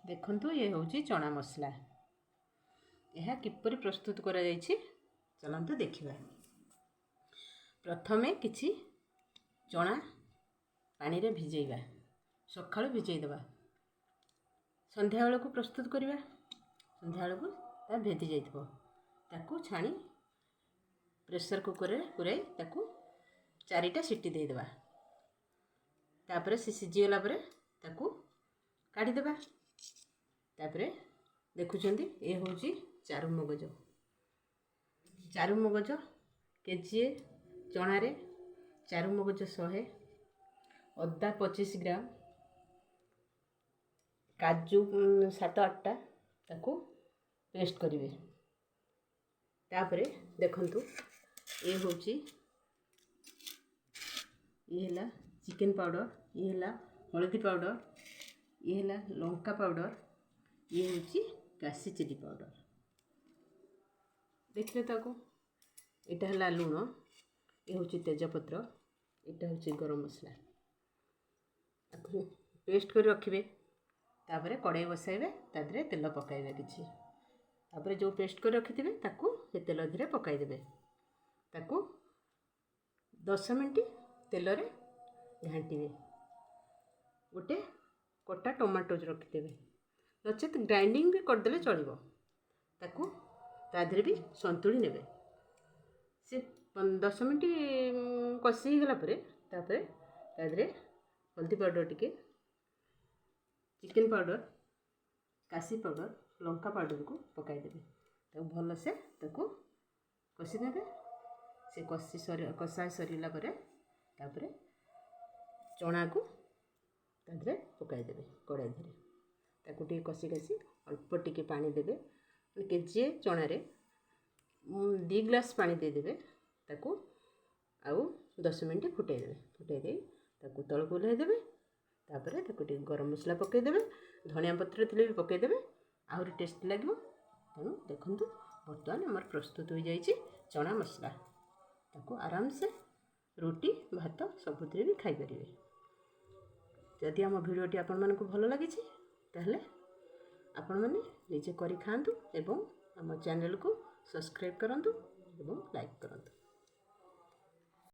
ଦେଖନ୍ତୁ, ଇଏ ହେଉଛି ଚଣା ମସଲା। ଏହା କିପରି ପ୍ରସ୍ତୁତ କରାଯାଇଛି, ଚାଲନ୍ତୁ ଦେଖିବା। ପ୍ରଥମେ କିଛି ଚଣା ପାଣିରେ ଭିଜେଇବା। ସକାଳୁ ଭିଜେଇ ଦେବା, ସନ୍ଧ୍ୟାବେଳକୁ ପ୍ରସ୍ତୁତ କରିବା। ସନ୍ଧ୍ୟାବେଳକୁ ତା ଭେଦି ଯାଇଥିବ। ତାକୁ ଛାଣି ପ୍ରେସର୍ କୁକର୍ରେ ପୂରାଇ ତାକୁ ଚାରିଟା ସିଟି ଦେଇଦେବା। ତାପରେ ସେ ସିଝିଗଲା ପରେ ତାକୁ କାଢ଼ିଦେବା। ତାପରେ ଦେଖୁଛନ୍ତି, ଏ ହେଉଛି ଚାରୁମଗଜ। ଚାରୁମଗଜ କେଜିଏ ଚଣାରେ ଚାରୁମଗଜ 100, ଅଦା 25 ଗ୍ରାମ, କାଜୁ 7-8ଟା, ତାକୁ ପେଷ୍ଟ କରିବେ। ତାପରେ ଦେଖନ୍ତୁ, ଏ ହେଉଛି, ଇଏ ହେଲା ଚିକେନ୍ ପାଉଡ଼ର, ଇଏ ହେଲା ହଳଦୀ ପାଉଡ଼ର, ଇଏ ହେଲା ଲଙ୍କା ପାଉଡ଼ର, ଇଏ ହେଉଛି କାଶୀ ଚିଲି ପାଉଡ଼ର। ଦେଖିଲେ ତାକୁ? ଏଇଟା ହେଲା ଲୁଣ, ଏ ହେଉଛି ତେଜପତ୍ର, ଏଇଟା ହେଉଛି ଗରମ ମସଲା। ତାକୁ ପେଷ୍ଟ କରି ରଖିବେ। ତାପରେ କଡ଼େଇ ବସାଇବେ, ତା ଦେହରେ ତେଲ ପକାଇବେ କିଛି। ତାପରେ ଯେଉଁ ପେଷ୍ଟ କରି ରଖିଥିବେ, ତାକୁ ସେ ତେଲ ଦେହରେ ପକାଇଦେବେ। ତାକୁ 10 ମିନିଟ୍ ତେଲରେ ଘାଣ୍ଟିବେ। ଗୋଟେ କଟା ଟମାଟୋ ରଖିଦେବେ, ନଚେତ୍ ଗ୍ରାଇଣ୍ଡିଙ୍ଗ ବି କରିଦେଲେ ଚଳିବ। ତାକୁ ତା ଦେହରେ ବି ସନ୍ତୁଳି ନେବେ। ସେ 10 ମିନିଟ୍ କଷି ହେଇଗଲା ପରେ ତାପରେ ତା ଦେହରେ ହଳଦୀ ପାଉଡ଼ର ଟିକେ, ଚିକେନ୍ ପାଉଡ଼ର, କାଶୀ ପାଉଡ଼ର, ଲଙ୍କା ପାଉଡ଼ରକୁ ପକାଇଦେବେ। ତାକୁ ଭଲସେ ତାକୁ କଷିଦେବେ। ସେ କଷା ସରିଲା ପରେ ତାପରେ ଚଣାକୁ ତା ଦେହରେ ପକାଇଦେବେ କଡ଼େଇ ଦେହରେ। ତାକୁ ଟିକେ କଷି କଷି ଅଳ୍ପ ଟିକେ ପାଣି ଦେବେ। କେଜିଏ ଚଣାରେ 2 ଗ୍ଲାସ୍ ପାଣି ଦେଇଦେବେ। ତାକୁ ଆଉ 10 ମିନିଟ୍ ଫୁଟାଇ ଦେବେ। ଫୁଟାଇ ଦେଇ ତାକୁ ତଳକୁ ଓହ୍ଲାଇ ଦେବେ। ତାପରେ ତାକୁ ଟିକେ ଗରମ ମସଲା ପକାଇଦେବେ। ଧନିଆ ପତ୍ର ଥିଲେ ବି ପକାଇଦେବେ, ଆହୁରି ଟେଷ୍ଟ ଲାଗିବ। ତେଣୁ ଦେଖନ୍ତୁ, ବର୍ତ୍ତମାନ ଆମର ପ୍ରସ୍ତୁତ ହୋଇଯାଇଛି ଚଣା ମସଲା। ତାକୁ ଆରାମସେ ରୁଟି, ଭାତ ସବୁଥିରେ ବି ଖାଇପାରିବେ। ଯଦି ଆମ ଭିଡ଼ିଓଟି ଆପଣମାନଙ୍କୁ ଭଲ ଲାଗିଛି, ତାହେଲେ ଆପଣମାନେ ନିଜେ କରି ଖାଆନ୍ତୁ ଏବଂ ଆମ ଚ୍ୟାନେଲକୁ ସବସ୍କ୍ରାଇବ୍ କରନ୍ତୁ ଏବଂ ଲାଇକ୍ କରନ୍ତୁ।